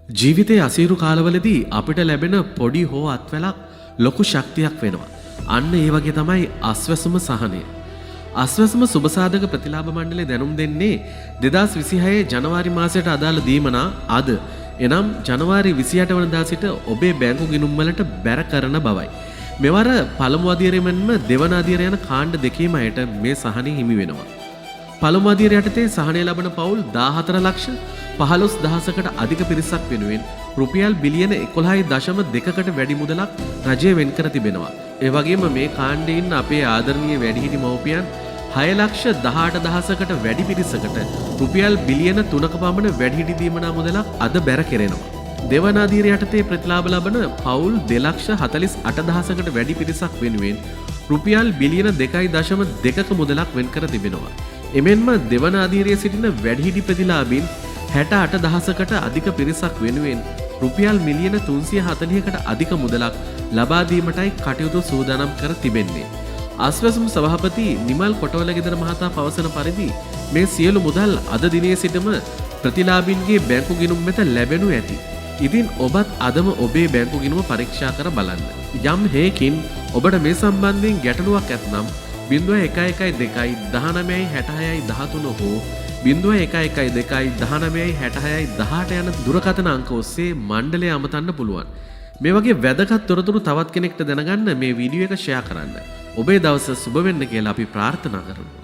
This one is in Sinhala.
ජීවිතයේ අසීරු කාලවලදී අපිට ලැබෙන පොඩි හෝ අත්වැලක් ලොකු ශක්තියක් වෙනවා. අන්න ඒ වගේ තමයි අස්වැසුම සහනය. අස්වැසුම සුබසාධක ප්‍රතිලාභ මණ්ඩලය දැනුම් දෙන්නේ 2026 ජනවාරි මාසයට අදාළ දීමනා අද, එනම් ජනවාරි 28 වනදා සිට ඔබේ බැංකු ගිණුම් වලට බැර කරන බවයි. මෙවර පළමු අදියර මෙන්ම දෙවන අදියර යන කාණ්ඩ දෙකේම අයට මේ සහනය හිමි වෙනවා. පළමු අදියර යටතේ සහනය ලබන පවුල් 14 ලක්ෂ 15 දහසකට අධික පිරිසක් වෙනුවෙන් රුපියල් බිලියන 11.2කට වැඩි මුදලක් රජය වෙන් කර තිබෙනවා. ඒ වගේම මේ කාණ්ඩේ ඉන්න අපේ ආදරණීය වැඩිහිටි මව්පියන් 6 ලක්ෂ 18 දහසකට වැඩි පිරිසකට රුපියල් බිලියන 3ක පමණ වැඩිහිටි දීමනා මුදලක් අද බැර කෙරෙනවා. දෙවන අදියර යටතේ ප්‍රතිලාභ ලබන පවුල් 2,48,000කට වැඩි පිරිසක් වෙනුවෙන් රුපියල් බිලියන 2.2ක මුදලක් වෙන් කර තිබෙනවා. එමෙන්ම දෙවන අදියරයේ සිටින වැඩිහිටි ප්‍රතිලාභීන් 68 දහසකට අධික පිරිසක් වෙනුවෙන් රුපියල් මිලියන 340කට අධික මුදලක් ලබා දීමටයි කටයුතු සූදානම් කර තිබෙන්නේ. අස්වැසුම් සභාපති නිමල් කොටවලගෙදර මහතා පවසන පරිදි මේ සියලු මුදල් අද දිනේ සිටම ප්‍රතිලාභීන්ගේ බැංකු ගිණුම් වෙත ලැබෙනු ඇති. ඉතින් ඔබත් අදම ඔබේ බැංකු ගිණුම පරීක්ෂා කර බලන්න. යම් හේකින් ඔබට මේ සම්බන්ධයෙන් ගැටලුවක් ඇත්නම් 0.112 19 66 13 හෝ 0.112 19 66 18 යන දුරකථන අංක ඔස්සේ මණ්ඩලය අමතන්න පුළුවන්. මේ වගේ වැදගත් තොරතුරු තවත් කෙනෙක්ට දැනගන්න මේ වීඩියෝ එක ෂෙයා කරන්න. ඔබේ දවස සුබ වෙන්න කියලා අපි ප්‍රාර්ථනා කරනවා.